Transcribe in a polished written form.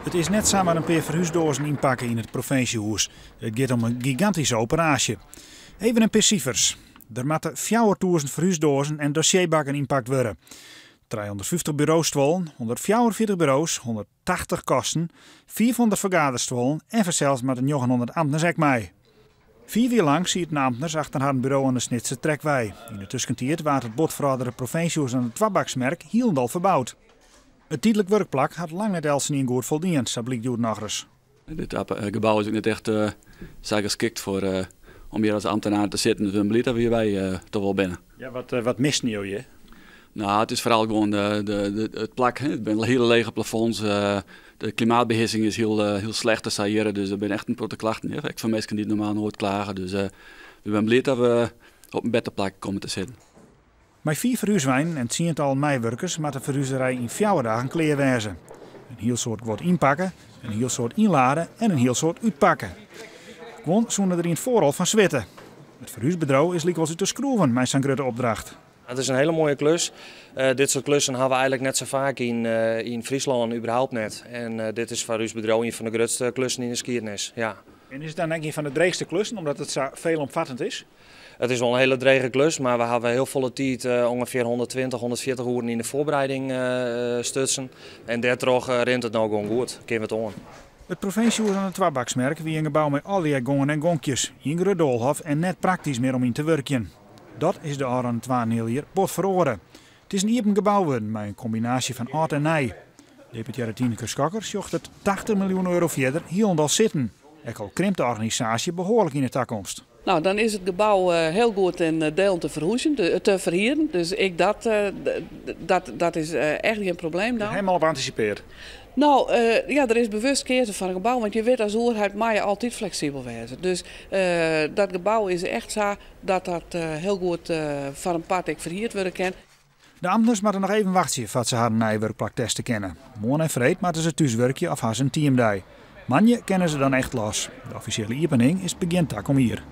It is net samar in pear ferhúsdoazen ynpakke yn it provinsjehûs. It giet om in gigantyske operaasje. Even in pear sifers. Der moatte 4000 ferhúsdoazen en dossierbakken ynpakt wurde. 350 burostuollen, 144 buro's, 180 kasten, 500 fergaderstuollen en fansels moatte 900 amtners ek mei. 5 jier lang sieten amtners achter harren buro oan de Snitser Trekwei. Yn de tuskentiid waard it bot ferâldere provinsjehûs oan de Twabaksmerk hielendal ferboud. It tydlik wurkplak hat lang net eltsenien goed foldien, sa blykt hjoed nochris. Dit gebou is ek net echt sa geskikt foar om hjir as amtner te sitten. Dus we binne bliid dat we hjirby toch wol binne. Ja, wat misten jo hjir? No, it is foaral gewoan it plak. Hè. It binne hiele lege plafonds. De klimaatbehearsing is hiel slecht sa hjir. Dus der binne echt in protte klachten. Ja. Ek fan minsken dy't normaal noait klage. Dus we binne bliid dat we op in better plak komme te sitten. Mei fiif ferhúsweinen en tsientallen meiwurkers moat de ferhuzerij yn 4 dagen klear wêze. In hiel soad guod ynpakke, in hiel soad ynlade en in hiel soad útpakke. Guon soene der yn it foar al fan switte. It ferhúsbedriuw is lykwols út de skroeven mei sa'n grutte opdracht. It is in hiele moaie klus. Dit soart klussen hawwe we eigentlik net sa faak yn Fryslân, überhaupt net. En dit is foar ús bedriuw ien fan de grutste klussen yn de skiednis. Ja. En is it dan ek ien fan de dreechste klussen, omdat it sa veelomvattend is? It is wol in hiele drege klus, mar we hawwe hiel folle tiid, ûngefear 120, 140 oeren yn de foarbereiding stutsen. En dêrtroch rint it no gewoan goed, kinne we it oan. It provinsjehûs oan de Twabaksmerk wie in gebou mei allegear gongen en gonkjes, ien grut doalhôf en net praktysk mear om yn te wurkjen. Dat is de ôfrûne 2,5 jier bot feroare. It is in iepen gebou wurden mei in kombinaasje fan âld en nij. Deputearre Tineke Schokker sjocht it 80 miljoen euro fierder hielendal sitten. Ek al krimpt de organisaasje behoarlik yn de takomst. No, dan is it gebou hiel goed yn dielen te ferhúzjen, te ferhieren. Dus dat is echt gjin probleem dan. Hielendal op antisipearre. No, ja, der is bewust keazen foar in gebou, want je witte, as oerheid moatte je altyd fleksibel wêze. Dus dat gebou is echt sa dat dat hiel goed foar in part ek ferhierd wurde kin. De amtners moatte noch even wachtsje foar't se harren nije wurkplak teste kinne. Moarn en freed moatte se thúswurkje of hawwe se in teamdei. Moandei kinne se dan echt los. De offisjele iepening is begjin takom jier.